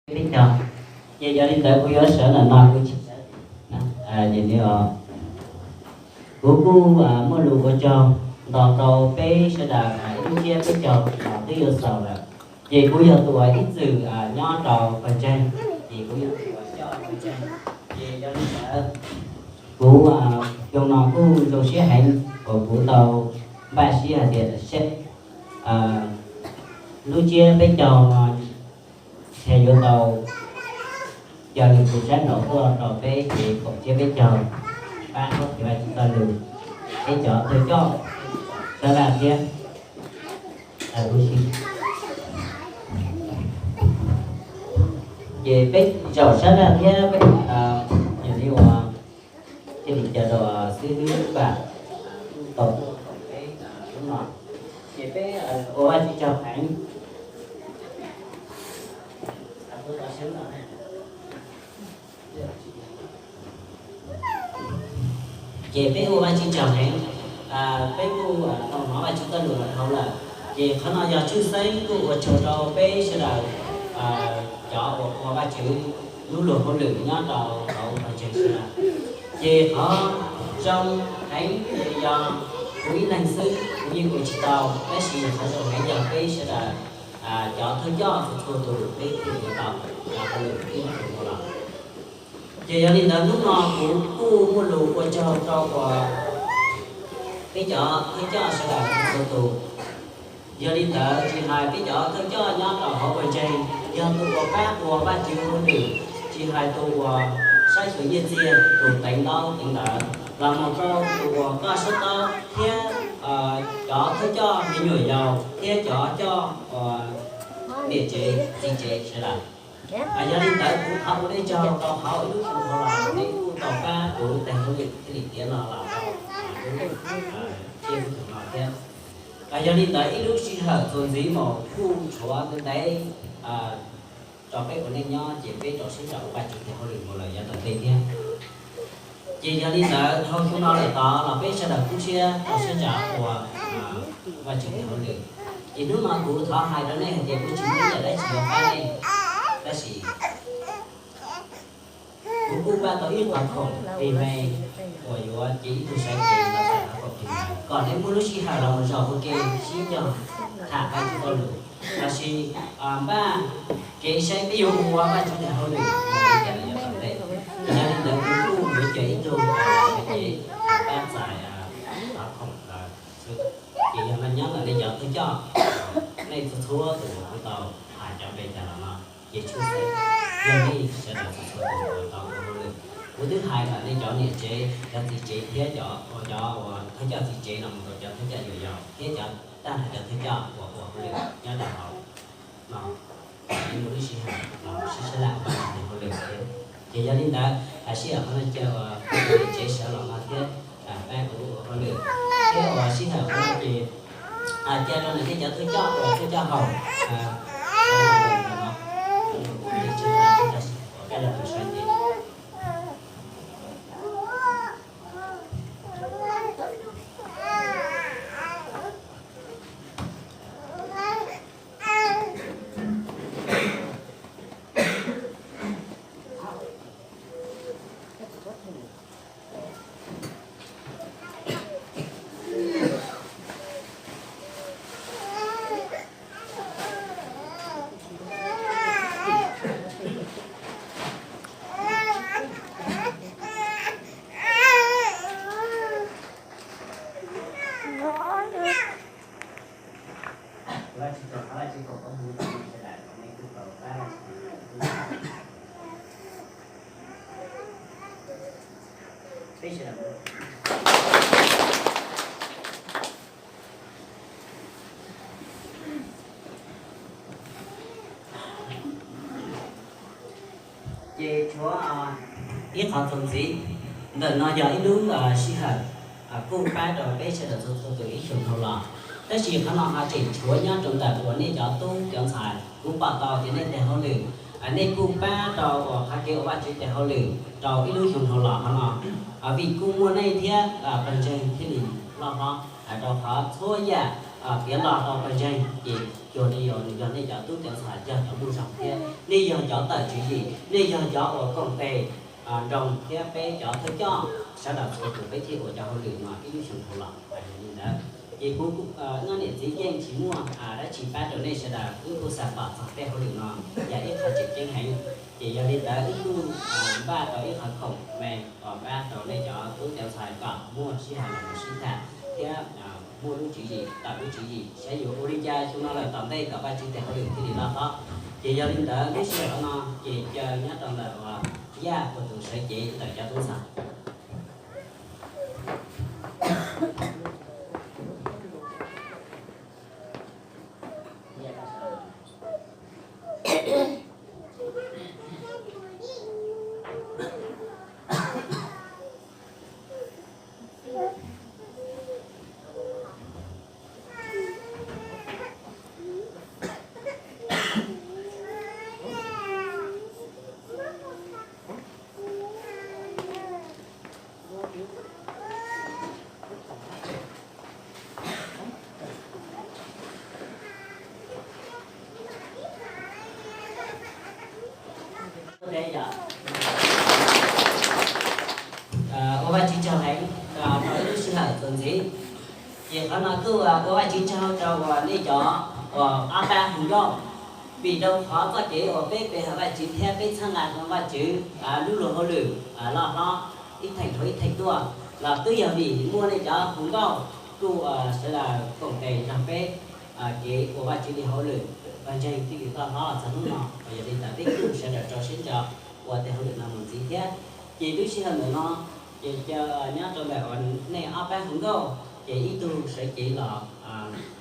peb caug. Ces yog li ntawd kuv yuav sawv ntawm no kuv tsis sawv. Kuv kuj muaj lus ua tsaug ntau rau peb sawv daws ib lub tsiab peb caug los twb yuav xaus lawm. Ces kuv yog tus uas ib txwm nyob rau pawg ntseeg, ces kuv yog tus uas coj pawg ntseeg. Ces yog li ntawd kuv xyoo no kuj zoo siab heev uas kuv tau npaj siab hais tias seb lub tsiab peb caug no ntshe yuav tau yog li tus sab nraud tuaj rau peb ces kaum tsiab peb caug pab thiab Vajtswv txoj lus, peb cov thawj coj sab laj thiab. Ces peb zaum sab laj thiab peb yog li uas thiaj li coj rau xib hwb Vam tau tuaj koom peb lub no. Ces peb ua Vajtswv tsaug heev. Ces peb ua Vajtswv tsaug heev, peb kuj tau hnov Vajtswv txoj lus los dhau lawm. Ces qhov no yog tshwj xeeb kuj ua tsaug rau peb sawv daws cov uas ua Vajtswv lub luag hauj lwm nyob rau hauv pawg ntseeg sawv daws. Ces qhov zoo heev yog kuv ib leeg xwb kuv yeej ua tsis tau, tab sis qhov zoo heev yog peb sawv daws cov thawj coj txhua txhua tus peb thiaj li tau cov hauj lwm ib tug ua los. Ces yog li ntawd hnub no kuv kuj muaj lus ua tsaug rau uas peb cov thawj coj sawv daws txhua txhua tus. Yog li ntawd tsis hais peb cov thawj coj nyob rau hauv pawg ntseeg, yog tus uas pab ua Vajtswv hauj lwm, tsis hais tus uas saib xyuas nyiaj txiag, tus teev ntaub teev ntawv, los mus rau tus uas koj sab taub thiab cov thawj coj me nyuam yaus thiab cov coj niam tsev txiv tsev sawv daws. Yog li ntawd kuv thov ua nej tsaug rau qhov ib lub xyoo dhau los nej kuj tau pab kuv tes hauj lwm thiaj li tiav no los rau lub tsiab lub xyoo no thiab. Yog li ntawd ib lub sij hawm txuas ntxiv mus kuj tshuav ntev ntev rau peb ua neej nyob ces peb rau siab rau ua Vajtswv tes hauj lwm mus lawm yav tom ntej thiab. Ces yog li ntawd dhau xyoo no lawm tod los peb sawv daws kub siab rau siab tsa ua Vajtswv tes hauj lwm. Ces hnub no kuv thov hais rau nej hais tias kuv tsis muaj ib yam dab tsi yuav pab nej, tab sis kuv kuj npaj tau ib qhov khoom ris me uas yuav cev ib tug saiv cev los txais qhov khoom ris me kom nej muaj lub sij hawm los mus zaum ua ke sib cog tham Vajtswv txoj lus, lossis npaj kev saib peb yuav ua Vajtswv tes hauj lwm mus li cas los yav tom ntej. Yog li ntawd kuv kuj yuav cev ib tug saiv cev pab txais qhov khoom ntawd xwb. Ces yog no nyob ntawm nej cov thawj coj, nej txhua txhua tus uas kuv tau hais cov npe tas los no, ces tshwj xeeb yog nej sawv daws txhua txhua tus uas tau ua hauj lwm. Kuv twb hais ntawm nej cov niam tsev, cov txiv tsev thiab cov, cov uas thawj coj txiv tsev no mus rau cov thawj coj yau yau thiab cov tag nrho cov thawj coj uas ua hauj lwm nyob rau hauv no, nej muaj lub sij hawm los sib sab laj ua tes hauj lwm thiab. Ces yog li ntawd sij hawm qhov no cia uas niam tsev sawv los no thiab pab kuv ua hauj lwm thiab uas sij hawm qhov no ces cia rau ntawm nej cov thawj coj uas thawj coj haus ua kaj los mus saib ces Ces tshuav ib qhov txuas ntxiv, ntawm no yog ib lub sij hawm kuj pab rau peb sawv daws txhua txhua tus ib xyoos dhau los. Tab sis qhov no ho tseem tshuav nyob rau ntawm uas nej cov tub cov ntxhais, kuv pom tau tias nej tes hauj lwm, nej kuj pab rau uas qhov kev ua Vajtswv tes hauj lwm rau ib lub xyoo dhau los qhov no. Vim kuj muaj nej thiab pawg ntseeg thiaj li loj hlob, rau qhov txhua yam tiav los rau pawg ntseeg ces cuag li yog nws yog nej cov tub cov ntxhais, yog cov muaj zog thiab nej yog cov tawm tswv yim, nej yog cov uas koom tes nrog thiab peb cov thawj coj sawv daws txhua tus peb thiaj ua cov hauj lwm no ib lub xyoo dhau los. Yog li ntawd ces kuv, nej niam txiv yeej tsis muaj dab tsi pab rau nej sawv daws, wb kuj xav pom txog tej hauj lwm no yog ib qho tseem ceeb heev. Ces yog li ntawd wb kuj npaj tau ib qhov khoom me uas pab rau nej cov tub cov ntxhais kom muaj sij hawm los mus sib tham thiab muaj lub tswv yim, tawm lub tswv yim saib yuav ua li cas xyoo no lawm tom ntej kom Vajtswv tes hauj lwm thiaj li loj hlob. Ces yog li ntawd lub sij hawm no ces caw nyob rau ntawm uas Yaj ua tus sawv cev ntawm cov tub ntxhais. Ua Vajtswv tsaug heev rau lub sij hawm txuas ntxiv. Ces qhov no kuj ua Vajtswv tsaug rau uas nej cov uas ob pab hu nkauj, vim rau qhov txoj kev uas peb pe hawm Vajtswv thiab peb txhawb nqa Vajtswv lub luag hauj lwm loj hlob ib theem dhau ib theem tuaj los twb yog vim muaj nej cov hu nkauj kuj sawv daws koom tes nrog peb kev ua Vajtswv li hauj lwm, pawg ntseeg thiaj li loj hlob los txog hnub no. Uas yog li ntawd peb kuj sawv daws rau siab ntso ua tej hauj lwm no mus ntxiv thiab. Ces lub sij hawm ntawm no ces caw nyob rau ntawm uas nej ob pab hu nkauj ces ib tug sawv cev los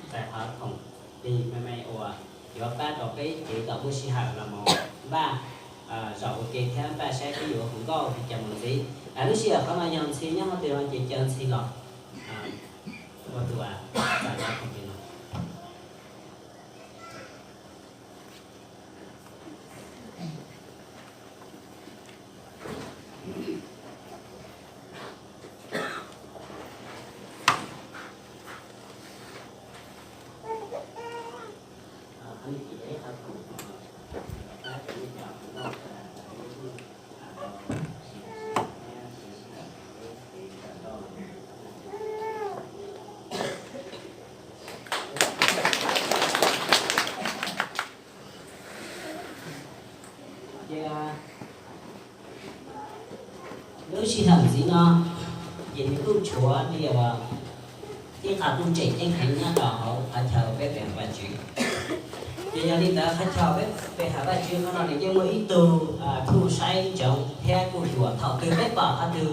txais qhov khoom lig me me uas yuav pab rau peb kev kom muaj sij hawm los mus npaj zaum ua ke thiab npaj saib peb yuav hu nkauj li cas mus ntxiv. Lub sij hawm qhov no yog Ntxhi nyob hauv twg no ces caw Ntxhi los ua tus txais cov khoom li no. Ces lub sij hawm ntxiv no ces nws kuj tshuav li uas ib qho kuj tseem ceeb heev nyob rau hauv qhov chaw peb pe hawm Vajtswv. Ces yog li ntawd qhov chaw peb pe hawm Vajtswv qhov no nws yeej muaj ib tug phuj saib ntsoov thiab kuj yuam thaum twg peb pom qhov twg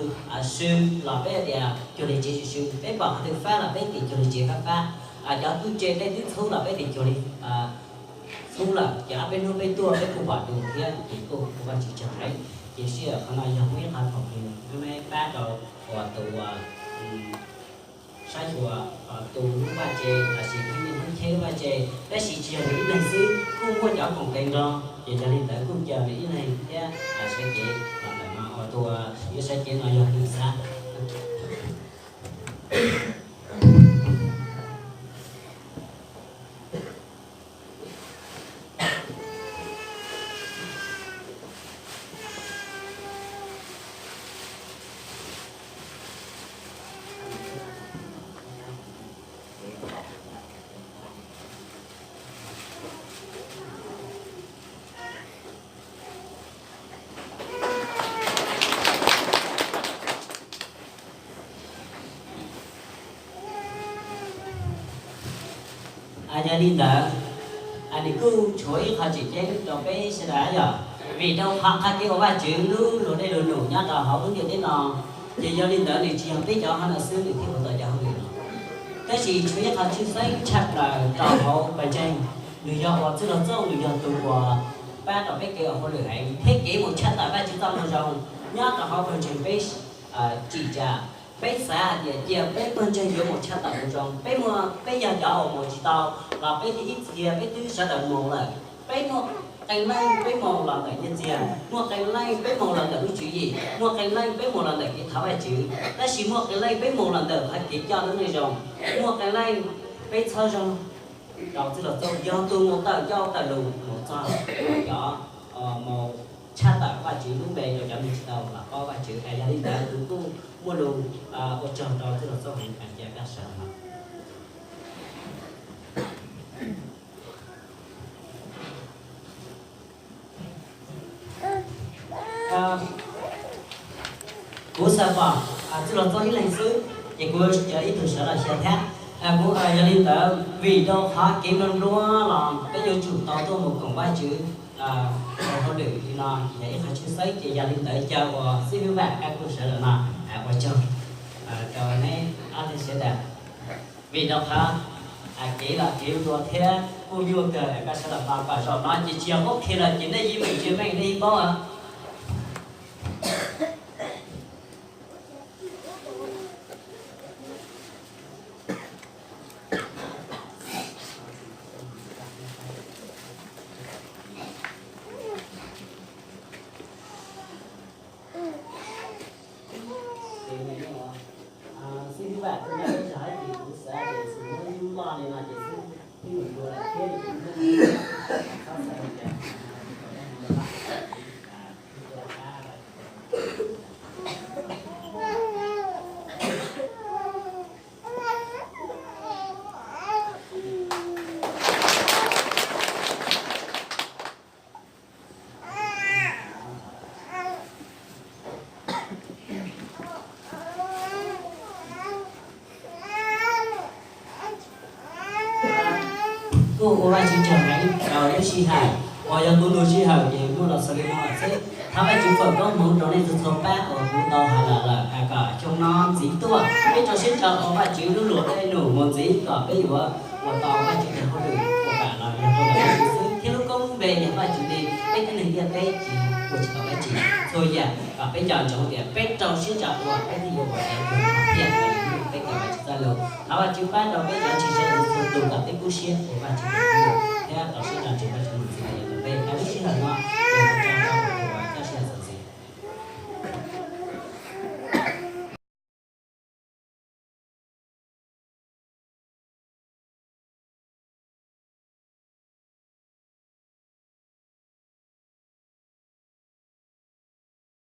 swm los peb tias cuag li tsev swm swm, peb pom qhov twg fab los peb tias cuag li tsev fab fab. Cov twb tse tej twb txhub los peb tias cuag li txhub lawm, ces ob peb hnub peb tuaj peb kuj pom dua thiab ces kuj ua Vajtswv tsaug heev. Ces sij hawm qhov no yog muaj ib qho khoom me me pab rau uas tus uas saib xyuas tus lub vaj tse los sis tus me hnub cheb lub vaj tse, tab sis tsis yog nws ib leeg xwb, kuj muaj cov koom tes nrog, ces yog li ntawd kuj caw nws ib leeg thiab sawv cev los ntawm no, ua tus uas yuav sawv cev no yog Lis Xab. Yog li ntawd, nws kuj tshuav ib qho tseem ceeb rau peb sawv daws yog vim rau qhov qhov kev ua Vajtswv lub luag dej luag num nyob rau hauv lub ntiaj teb no, ces yog li ntawd nws tsis yog peb cov hauv no xwb nws thiaj ua tau cov hauj lwm no. Tab sis tshuav ib qho tshwj xeeb tshaj plaws rau hauv pawg ntseeg, nws yog ua txwj laug txooj, nws yog tus uas pab rau peb kev ua hauj lwm heev thiab kev mus tshaj tawm Vajtswv txoj moo zoo nyob rau hauv pawg ntseeg peb tsim tsam. Peb xav hais tias cia peb pawg ntseeg yuav mus tshaj tawm moo zoo, peb muaj, peb yog cov uas mus tsis tau los peb thiaj ib txhia peb twb sawv daws mus lawm. Peb muaj qee leej peb mus los ntawm nyiaj txiag, muaj qee leej peb mus los ntawm lub tswv yim, muaj qee leej peb mus los ntawm kev thov Vajtswv, tab sis muaj qee leej peb mus los ntawm qhov kev coj lub neej zoo, muaj qee leej Peb txhob zoo rau txwj laug txooj, yog tus mus tawm ncauj tawm lus mus txog cov mus tshaj tawm Vajtswv lub npe rau cov neeg tsis tau los paub Vajtswv. Es yog li ntawd kuv kuj muaj lus ua tsaug rau txwj laug txooj heev, cia koj sawv los. Kuv xav pom txwj laug txooj ib leeg xwb, ces kuv yog ib tug sawv los xyuas thiab. Kuv yog li ntawd, vim rau qhov kev nplua nplua los peb yuav tsum tau tuaj mus koom Vajtswv hauj lwm li no, yog ib qhov tshwj xeeb, ces yog li ntawd caw uas xib hwb Vam koj kuj sawv los no ua tsaug rau neb ob leeg sawv daws. Vim rau qhov kev los kev nplua thiab kuj nyuaj kawg, koj sawv los no kom zaum no ces tsis yog qhuab qhia lawm, ces nej yeej meem ntsia meej, nej yeej paub. Xib hwb Vam, tus no ib zaug ces kuv xav tias xwb muab ib lub loj li no ces xwb, twb mus dua lawm thiab, Kuj ua Vajtswv tsaug heev rau lub sij hawm uas yog kuv lub sij hawm ces muaj los xaus li no lawm xwb. Thov Vajtswv foom koob hmoov rau nej txhua txhua pab uas kuv tau hais los lawm, kom xyoo no ntxiv tuaj peb rau siab ntso ua Vajtswv lub luag dej num mus ntxiv, kom peb yuav ua tau Vajtswv tes hauj lwm ua kam los yog rau ntawm Vajtswv xwb, thiab lub koob lub npe yog Vajtswv li, peb tib neeg ntiaj teb ces ua tsis tau dab tsi. Txhua yam kom peb nco ntsoov tias peb rau siab ntso ua peb thiaj yuav ua kev ua tiaj, peb kawm Vajtswv txoj lus. Thov Vajtswv pab rau peb cov ntseeg sawv daws txhua tus kom peb kub siab ua Vajtswv tes hauj lwm thiab rau siab ntso ntseeg Vajtswv mus ntxiv rau yav tom ntej. Hais lub sij hawm no